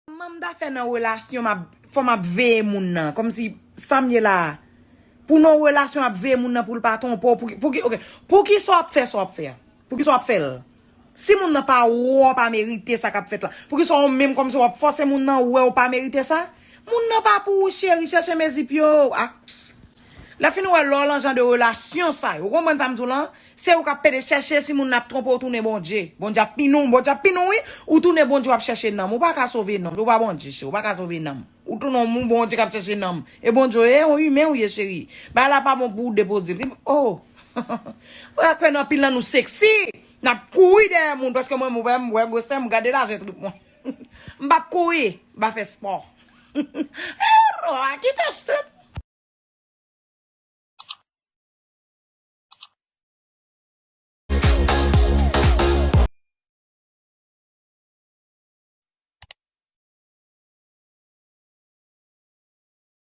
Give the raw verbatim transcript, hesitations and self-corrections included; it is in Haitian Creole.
Kòman m ta fè nan relasyon, m ap, fò m ap veye moun nan. Kòmsi sa m ye la. Pou nan relasyon, m ap veye moun nan pou l pa twonpe w. Pou ki, pou ki, ok. Pou ki sa w ap fè, sa w ap fè a? Pou ki sa w ap fè l? Si moun nan pa wè w pa merite sa k ap fèt la, pou ki sa w menm kòmsi w ap fòse moun nan wè w pa merite sa? Moun nan pa pou ou, cheri, chèche mezi pye w. Ah. Lè fini wè lè w lan jan de relasyon sa yo. Ou konprann sa m di w lan? Se ou k ap pede chèche si moun nan ap twonpe w, tounen Bondye. Bondye ap pini w, Bondye ap pini w, wi. Ou tounen Bondye, w ap chèche nanm. Ou pa ka sove nanm. Ou pa Bondye, cheri. Ou pa ka sove nanm. Ou tounen yon moun Bondye k ap chèche nanm. E Bondye, e yon imen ou ye, cheri. Bagay la pa bon pou ou depoze l. Oh! Ou kwè nan anpil nan nou seksi. N ap kouri dèyè moun, paske mwen, mwen, mwen, gwosè, m gade lajan trip mwen. M p ap kouri, m pa fè spò. Ero, a kite step.